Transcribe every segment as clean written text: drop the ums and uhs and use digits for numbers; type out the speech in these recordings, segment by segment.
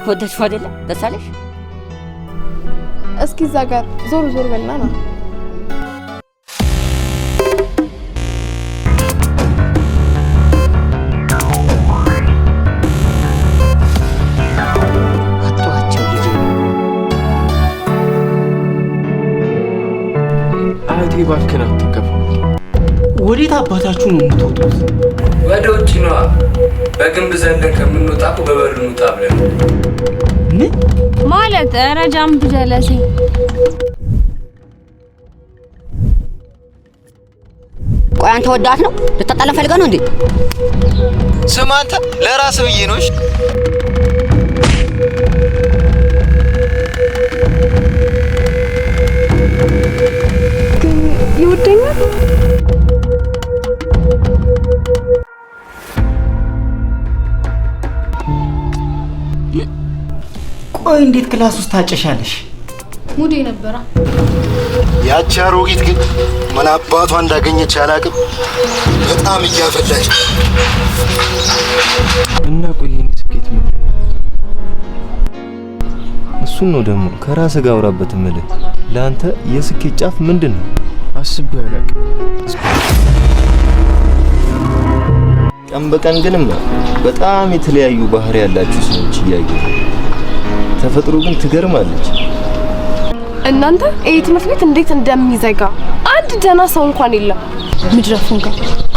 ወደድሽው አይደለ? ደስ አለሽ? እስኪ እዛ ጋር ዞር ዞር በልና ነው። አጧቸው ልጄ። አያቴ እባክህን አትከፋ። ወዴት አባታችሁ ነው የምትወጡት? ወደ ውጭ ነዋ። በግንብ ዘለን ከምንወጣ እኮ በበር እንውጣ ብለን ነው። ምን ማለት? ኧረ ጃምፕ ጀለሴ። ቆይ አንተ ወዳት ነው ልታጣለን ፈልገህ ነው እንዴ? ስማ አንተ፣ ለራስህ ብዬ ነው። እሺ? ግን ይወደኛል? ቆይ እንዴት class ውስጥ ታጨሻለሽ? ሙዴ ነበራ። ያቺ አሮጊት ግን ምን አባቷ እንዳገኘች አላውቅም። በጣም እያፈላች ነው። እና ቆይ የኔ ስኬት ምንድን ነው? እሱን ነው ደግሞ ከራስህ ጋር አውራበት እምልህ። ለአንተ የስኬት ጫፍ ምንድን ነው? አስቤ አላውቅም። ቀን በቀን ግንማ በጣም የተለያዩ ባህሪ ያላቸው ሰዎች እያየሁ ነው። ተፈጥሮ ግን ትገርማለች። እናንተ ይሄ ትምህርት ቤት እንዴት እንደሚዘጋ፣ አንድ ደህና ሰው እንኳን የለም። ምድረ ፉንጋ፣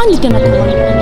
አንድ ደህና ተማሪ።